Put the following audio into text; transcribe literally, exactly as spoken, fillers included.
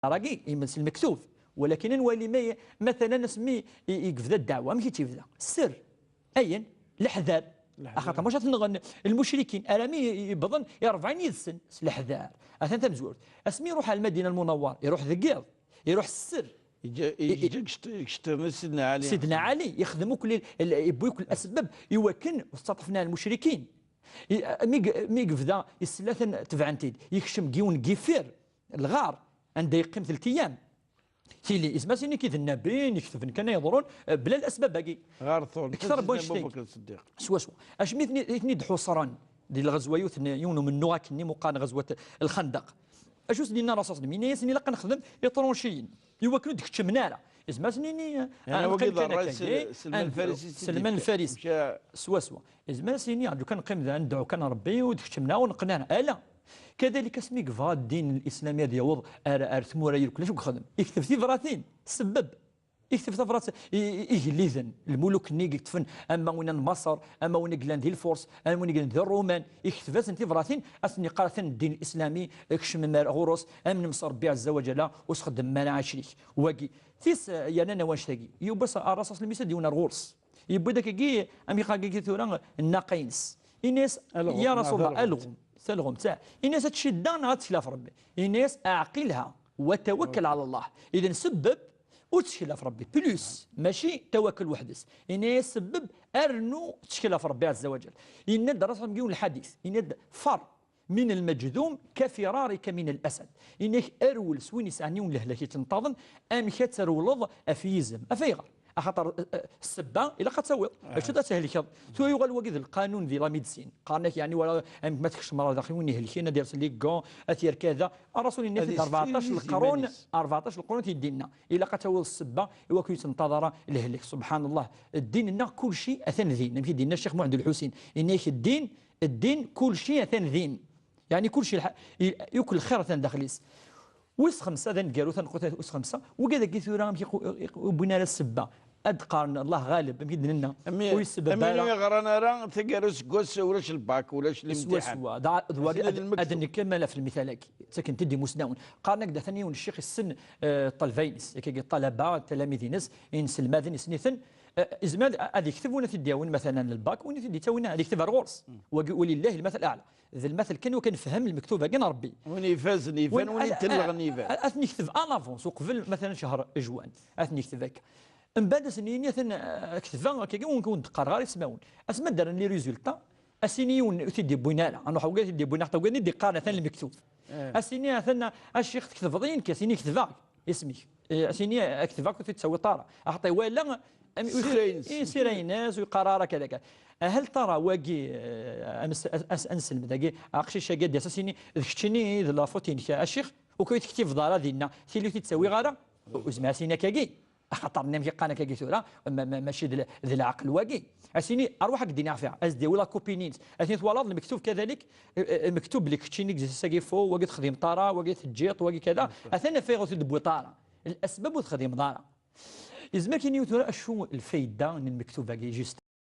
Ragi, imen s lmektub. Walakin ad nwali ma, mathalan, asmi i, i yebda ddeɛwa, amek i tt-yebda? Sser. Ayen? Leḥder. Leḥder. Axaṭer maca tenɣen lmucrikin, arami i, i, yebḍen i rebɛin yid-sen, s leḥder. Atan tamezwarut. Asmi iruḥ ar Lmadina Lmunawwar, iruḥ deg yiḍ, iruḥ s sser. Yeǧǧa, i, i, yeǧǧa gect-, gecṭ-nni Sidna Ali. Sidna Ali, yexdem akk li-, l-, yewwi akk asbab i wakken ur tettaṭṭafen ara lmucrikin. I, mi g-, mi yebda, yesla-ten tebɛen-t-id, yekcem deg yiwen n yifir, lɣar, anda yeqqim telt iyam. Tili, isem-as ini-k d nnabi, n-, ketben kan ay yeḍrun, eh, bla lasbab-agi. Ɣer Ṭur, kter n wanect-agi. Swaswa. Acmi i ten-, i ten-id-ḥuṣren di lɣezwa, yiwet n, yiwen umennuɣ akken i muqan ɣezwat Lxandaq. Acu s-d-yenna Rasul s-, yenna-yasen ilaq ad nexdem iṭrunciyen, i wakken ur d-keččmen ara. Isem-as ini, eh, yani, ah, wagi neqqim d kan ṛṛay s-, akkagi, s Lman ad Lfaris i s-, Selman Lfaris. Swaswa. Isem-as ini, rǧu kan neqqim da, ad nedɛu kan Ṛebbi, ur d-keččmen ara, ur neqqen ara. Ala. Kadalik asmi yebɣa ddin n-, islami ad yaweḍ ar, ar tmura irkel, acu yexdem? Yekteb tibratin, sebbeb. Yekteb tabrat i, i, igelliden, lmuluk-nni i yeṭṭfen, ama winna n Maṣer, ama winna i yellan di Lfurs, ama winna i yellan di Ṛṛuman, yekteb-asen tibratin, ad sen-yeqqar atan ddin islami, kecmem ar ɣur-s, amnem s Ṛebbi ɛezza wa ǧalla, ur sxeddmem ara acrik. Wagi, tis, eh, yernan wanect-agi. Yiwwas Ṛṛasul s-, ad d-yawi ar ɣur-s. Yewwi-d akkagi, amek iqqar akkagi tura, nnaqa-ines. Ini-as, alɣem, ya Rasul Allah, talɣemt. Talɣemt, ah. Ini-as, ad tcedda neɣ ad tetkil ɣef Ṛebbi? Ini-as, aɛqilha, wa tawakkel ɛala Allah. Idan sebbeb, ur ttkel ɣef Ṛebbi. Plus, mačči tawakkel weḥd-s. Ini-as, sebbeb, rnu ttkel ɣef Ṛebbi ɛezza wa ǧal. Yenna-d Rasul deg yiwen n lḥadit. Yenna-d, far min lmejdum ka firarika min lasad. Ini-ak, rwel s win yesɛan yiwen n lehlak yettneṭṭaḍen, amek ad trewleḍ ɣef yizem. Af ayɣer? Axaṭer, eh, eh, ssebba, ilaq ad tawiḍ. Ah. Acu ad thelkeḍ? Tura yuɣal wagi d lqanun di la médecine. Qqaren-ak, yani, wala, amek ma tkecmeḍ daxel win ihelkin, ad yers les gants, ad t-yerr kada. Ṛṛasul yenna-t-id, ad ṛebɛṭac lqrun, ṛebɛṭac lqrun i t-id-yenna. Ilaq ad tawiḍ ssebba, i wakken ur yettneṭṭaḍ ara lehlak. Subḥan Allah. Ddin-nneɣ kulci atan din. Amek i d-yenna Ccix Muḥend Lḥusin? Yenna-ak, ddin, ddin, kulci atan din. Yani kulci lḥ-, i-, yakk lxir atan daxel-is. Wis xemsa, d aneggaru, taneqqudt wis xemsa, wigad-agi tura amek i qu-, i qu-, ur wwin ara ssebba? Ad d-qqaren Allah ɣaleb, amek i d-nenna. Ur yessebbeb ara. Ur yeɣran ara taggara useggas, ulac lbak, ulac limtiḥan. Swaswa. Da, d wagi ad, ad nekkamal ɣef lmital-agi. Ttaken-t-id imusnawen. Qqaren-ak-d atan yiwen ccix issen, eh, ṭṭalba-ines, akkagi ṭṭalaba, talamid-ines, inselmaden, issen-iten. Eh, izmer ad, ad yekteb win ad t-id-yawin, matalan, lbak, win ad t-id-yettawin ad yekteb ar ɣur-s. Wagi, walillahi lmatal aɛla. D lmatel kan, wakken nefhem lmektub-agi n Ṛebbi. Win ifazen iban, win, win ad, itellɣen iban. A-, a-, ad ten-yekteb à l'avance, uqbel, matalan, ccher juin. Ad ten-yekteb akka. Mbeɛd ad sen-yini, atan, eh, ketbeɣ akkagi, ur wen-d-qqareɣ ara ismawen. Asmi ad d-rren les résultats, ad s-yini yiwen ur t-id-yewwin ara. Ad nruḥ wagi ur t-id-yewwin ara, atan wagi i d-iqqaren, atan lmektub. Eh. Ad s-yini, atan, a ccix, tketbeḍ-iyi nekk, ad s-yini ketbeɣ isem-ik. Eh, ad s-yini, eh, ketbeɣ-k, ur t-id-tawiḍ ara. Axaṭer iwala, am-, sira-ines. Eh, sira-ines, ur yeqqar ara akka d akka. Ahal tara wagi, eh, ames-, as-, as-, anselmed-agi, aqcic-agi ad d-yas, ad s-yini, d keččini i d la faute-inek, a ccix, ur k-, ur tektibeḍ ara dinna, tili ur t-id-ttawiɣ ara, ur zmireɣ ad s-yini akkagi. Axaṭer nnan-ak iqqan akkagi tura, ma, ma, mačči d le-, d leɛqel wagi. Asini, arwaḥ ad k-d-iniɣ fiɣ, as-d-yawi la copine-ines. Asini twalaḍ lmektub kadalik, eh, eh, mektub belli keččini gzis-agi fo, wagi texdimeḍ ara, wagi teǧǧiḍ, wagi kada. Atan afayɣ ur t-id-tewwiḍ ara. Lasbab ur texdimeḍ ara. Yezmer kan yiwen tura acu lfayda n lmektub-agi, juste.